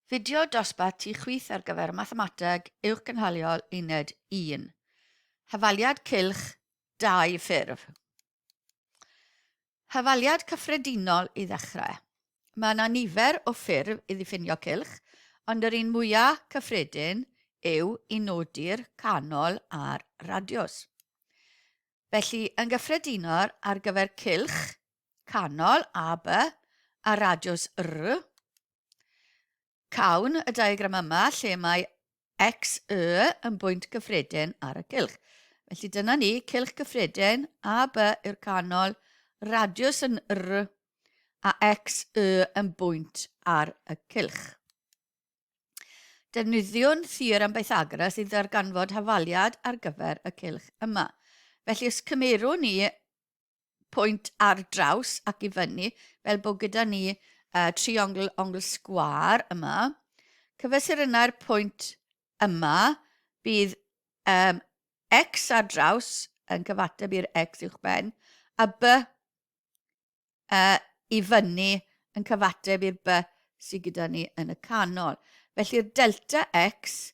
Fideo dosbarth tu chwith ar gyfer Mathemateg Uwchgynhaliol Uned 1. Hafaliad cylch, dau ffurf. Hafaliad cyffredinol i ddechrau. Mae yna nifer o ffurf i ddiffinio cylch, ond yr un mwyaf cyffredin yw i nodi'r canol a'r radiws. Felly, yn gyffredinol, ar gyfer cylch canol AB a radiws R, cawn y diagram yma lle mae X, Y yn bwynt gyffredin ar y cylch. Felly dyna ni, cylch gyffredin, A, B yw'r canol, radiws yn R a X, Y yn bwynt ar y cylch. Defnyddiwn theorem Pythagoras i ddarganfod hafaliad ar gyfer y cylch yma. Felly os cymerwn ni pwynt ar draws ac i fyny, fel bod gyda ni triongl ongl sgwâr yma, cyfesurynnau'r pwynt yma bydd um, x ar draws yn cyfateb i'r x uwchben, a b i fyny yn cyfateb i'r B sydd gyda ni yn y canol. Felly'r delta X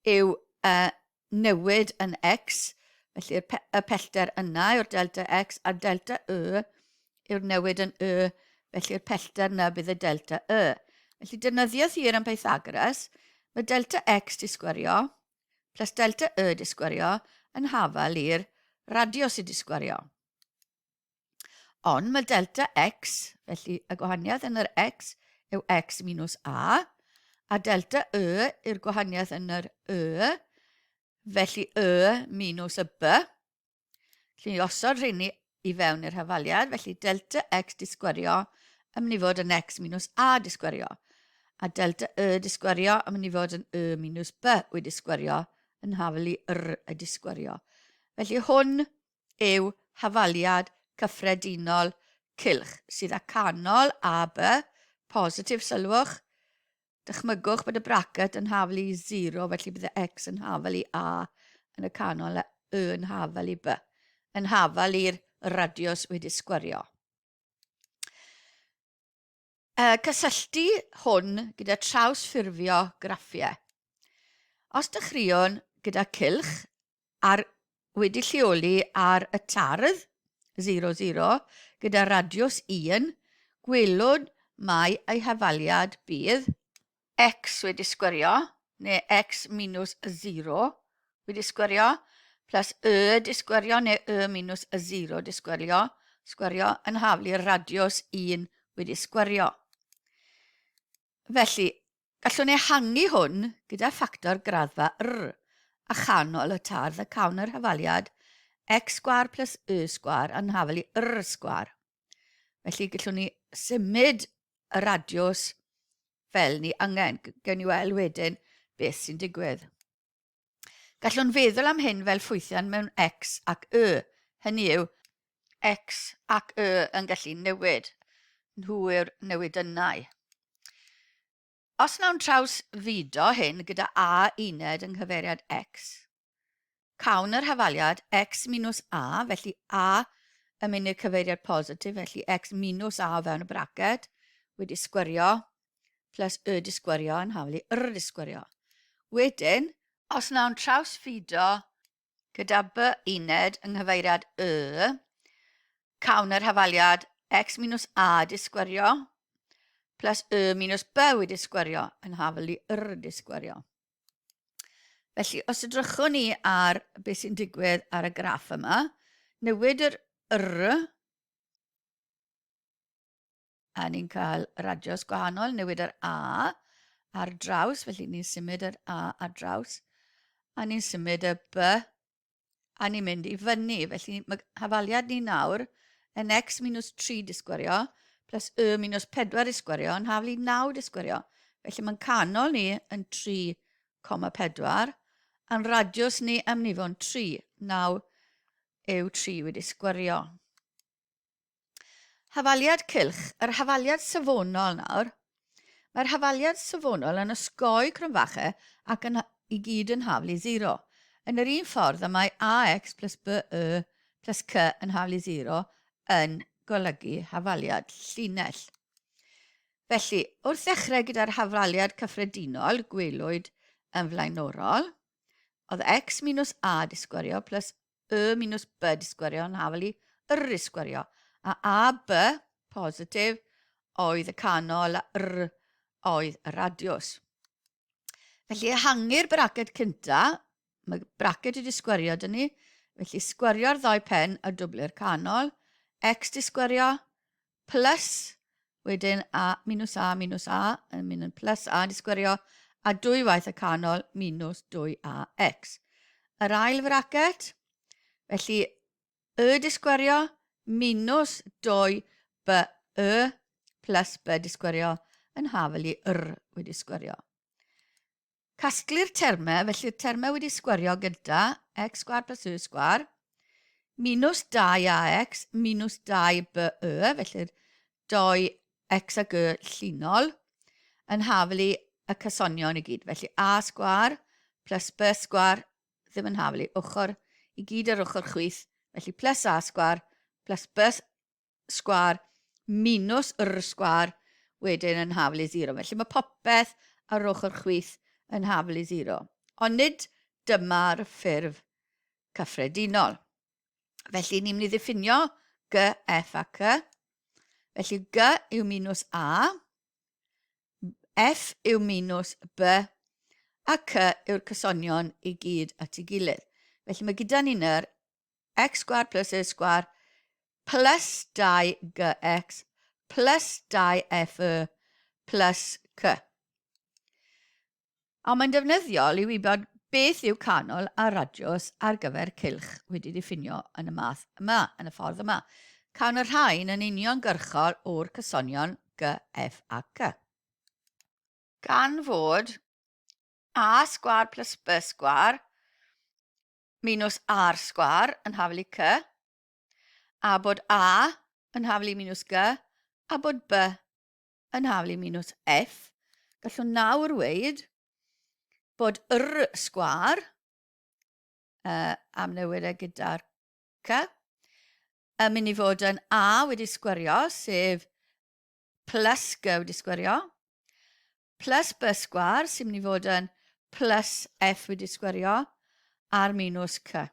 yw uh, newid yn X, felly'r pe y pellter yna yw'r delta X, a delta Y yw'r newid yn Y, felly'r pellter yna bydd y delta Y. Felly defnyddio theorem Pythagoras, mae delta X di sgwario plus delta Y di sgwario yn hafal i'r radios i di sgwario. Ond mae delta x, felly y gwahaniaeth yn yr x yw x minus a, a delta y yw'r gwahaniaeth yn yr y, felly y minus y b. Felly ni osod rheini i fewn i'r hafaliad, felly delta x di sgwario yn mynd i fod yn x minus a di sgwario. A delta y di sgwario yn mynd i fod yn y minus b wedi sgwario yn hafal i r y di sgwario. Felly hwn yw hafaliad cyffredinol cylch sydd â canol AB positif sylwch. Dychmygwch bod y bracet yn hafal i 0, felly bydd y x yn hafal i A yn y canol a Y yn hafal i B, yn hafal i'r radios wedi sgwario. Cysylltu hwn gyda trawsffurfio graffiau. Os dechreuwn gyda cylch ar, wedi lleoli ar y tardd 0, 0, gyda radiws 1, gwelwn mai ei hafaliad bydd x wedi sgwario, neu x minus 0 wedi sgwario, plus y di sgwario, neu y minus y 0 di sgwario, sgwario yn haflu'r radius 1 wedi sgwario. Felly, gallwn ehangu hwn gyda ffactor graddfa r, a chanol y tardd a cawn yr hafaliad x sgwar plus y sgwar yn hafal i r sgwar. Felly gallwn ni symud y radiws fel ni angen. Gewn ni weld wedyn beth sy'n digwydd. Gallwn feddwl am hyn fel ffwythiant mewn x ac y, hynny yw, x ac y yn gallu newid. Nhw yw'r newidynnau. Os wnawn traws fudo hyn gyda a uned yng nghyfeiriad x, cawn yr hafaliad x minus a, felly a yn mynd i'r cyfeiriad positif, felly x minus a o fewn y braced, wedi sgwario, plus y di sgwario yn hafal i r di sgwario. Wedyn, os wnawn trawsfudo gyda b uned yng nghyfeiriad y, cawn yr hafaliad x minus a di sgwario plus y minus b wedi sgwario yn hafal i r di sgwario. Felly, os edrychwn ni ar beth sy'n digwydd ar y graff yma, newid yr r, a ni'n cael radios gwahanol, newid yr a ar draws, felly ni'n symud yr a ar draws, a ni'n symud y b a ni'n mynd i fyny. Felly mae hafaliad ni nawr yn x minus 3 di sgwario plus y minus 4 di sgwario yn haflu 9 di sgwario. Felly mae'n canol ni yn 3,4 a'n radiws ni am nifo'n 3. 9 yw 3 wedi sgwario. Hafaliad cylch, yr hafaliad safonol nawr. Mae'r hafaliad safonol yn osgoi cromfachau ac yn, i gyd yn haflu 0. Yn yr un ffordd y mae AX plus BY plus C yn haflu 0 yn golygu hafaliad llinell. Felly, wrth ddechrau gyda'r hafaliad cyffredinol gwelwyd yn flaenorol, oedd x minus a di sgwario plus y minus b di sgwario yn hafal i r i sgwario. A a b positif oedd y canol a r oedd y radiws. Felly ehangu'r braced cynta, mae braced wedi sgwario dyn ni, felly sgwario'r ddau pen a dwblu'r canol, x di sgwario plus wedyn a minus a minus a yn mynd yn plus a di sgwario a dwy waith y canol minus 2ax. Yr ail fracet, felly y di sgwario minus 2 b y plus b di sgwario yn hafel i r wedi sgwario. Casglu'r termau, felly'r termau wedi sgwario gyda x sgwar plus y sgwar, minus 2ax minus 2by, felly'r 2x ag y llinol, yn haflu y cysonion i gyd. Felly a sgwar plus b sgwar ddim yn haflu ochr i gyd ar ochr chwith, felly plus a sgwar plus b sgwâr minus r sgwâr wedyn yn hafal i 0. Felly mae popeth ar ochr chwith yn hafal i 0. Ond nid dyma'r ffurf cyffredinol. Felly ni'n mynd i ddiffinio G, F a C. Felly G yw minus A, F yw minus B, a C yw'r cysonion i gyd at ei gilydd. Felly mae gyda ni nyr x sgwâr plus y sgwâr plus 2gx plus 2fy plus c. Ond mae'n defnyddiol i wybod beth yw canol a radiws ar gyfer cylch wedi diffinio yn y math yma, yn y ffordd yma. Cawn y rhain yn uniongyrchol o'r cysonion G, F a C. Gan fod A sgwâr plus B sgwâr minus R sgwâr yn hafal i C, a bod A yn hafal i minus G, a bod B yn hafal i minus F, gallwn nawr weid bod R sgwâr, am newid e gyda'r C, yn mynd i fod yn A wedi sgwario, sef plus G wedi sgwario, plus B sgwar, sy'n mynd i fod yn plus F wedi sgwario, a'r minus C.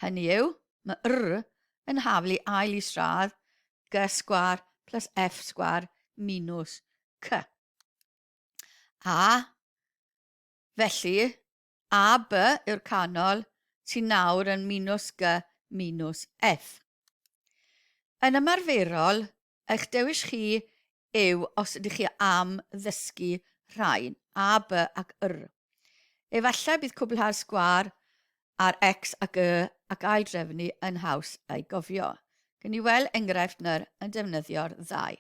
Hynny yw, mae R yn haflu ail isradd G sgwar plus F sgwar minus C. A felly, A B yw'r canol sy'n nawr yn minus G minus F. Yn ymarferol, eich dewis chi yw os ydych chi am ddysgu rhain, A, B ac R. Efallai bydd cwblhau'r sgwâr ar X ac Y ac aildrefnu yn haws ei gofio. Gen i weld enghraifft nyr yn defnyddio'r ddau.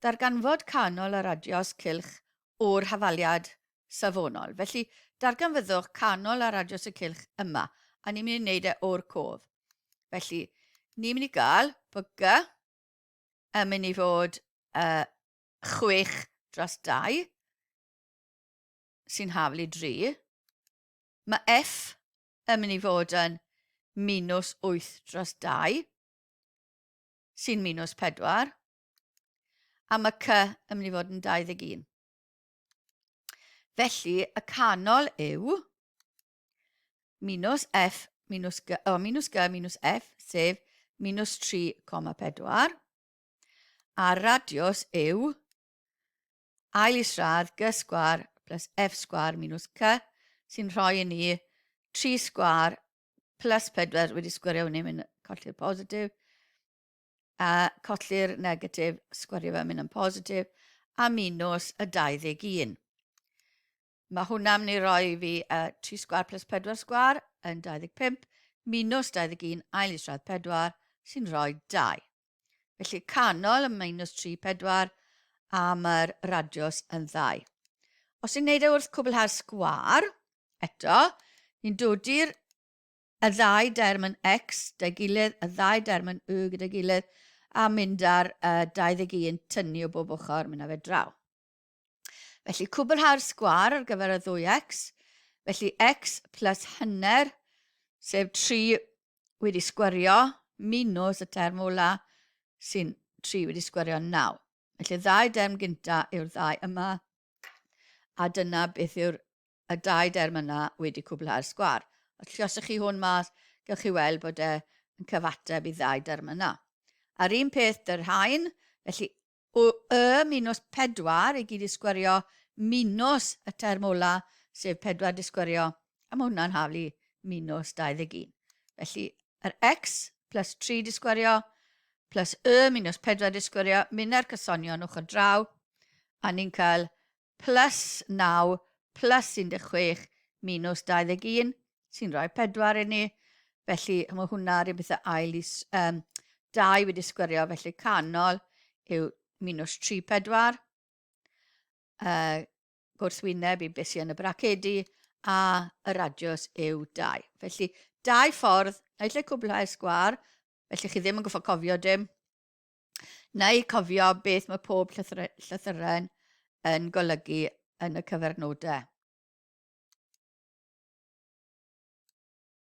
Darganfod canol a radios cylch o'r hafaliad safonol. Felly, darganfyddwch canol a radios y cylch yma, a ni'n mynd i wneud e o'r cof. Felly, ni'n mynd i gael bod G yn mynd i fod 6 dros 2, sy'n haflu i 3. Mae F yn mynd i fod yn minus 8 dros 2, sy'n minus 4. A mae C yn mynd i fod yn 21. Felly, y canol yw minus F minus G, oh, minus G minus F, sef minus 3,4. A'r radius yw ail isradd G sgwar plus F sgwar minus C, sy'n rhoi i ni 3 sgwar plus 4 wedi sgwario hwnny, mynd colli'r positif, a colli'r negatif, sgwario fe mynd yn positif, a minus y 21. Mae hwnna'n mynd i roi fi uh, 3 sgwar plus 4 sgwar yn 25, minus 21 ail isradd 4, sy'n rhoi 2. Felly canol yn minus 3, 4, a mae'r radius yn 2. Os ni'n neud e wrth cwblhau'r sgwar, eto, ni'n dodi'r y ddau derm yn x gyda'i gilydd, y ddau derm yn y gyda'i gilydd, a mynd ar uh, 21 tynnu o bob ochr, mynd â fe draw. Felly cwblhau'r sgwar ar gyfer y ddwy x. Felly x plus hanner, sef 3 wedi sgwario, minus y term ola, sy'n 3 wedi sgwario 9. Felly ddau derm gynta yw'r ddau yma, a dyna beth yw'r y dau derm yna wedi cwblhau'r sgwar. Os llioswch chi hwn mas, gewch chi weld bod e yn cyfateb i ddau derm yna. A'r un peth dy'r haen, felly o y minus 4 i gyd i sgwario minus y term ola, sef 4 di sgwario, a mae hwnna'n haflu minus 21. Felly, yr x plus 3 di sgwario, plus y minus 4 di sgwario, mynd â'r cysonion ochr draw, a ni'n cael plus 9 plus 16 minus 21, sy'n rhoi 4 i ni. Felly mae hwnna rhywbeth beth ail i 2 wedi sgwario, felly canol yw minus 3, 4. Gwrthwyneb i beth sy'n yn y bracedi, a y radius yw 2. Felly, dau ffordd, naill ai cwblhau'r sgwar, felly chi ddim yn goffo cofio dim, neu cofio beth mae pob llythyren yn golygu yn y cyfernodau.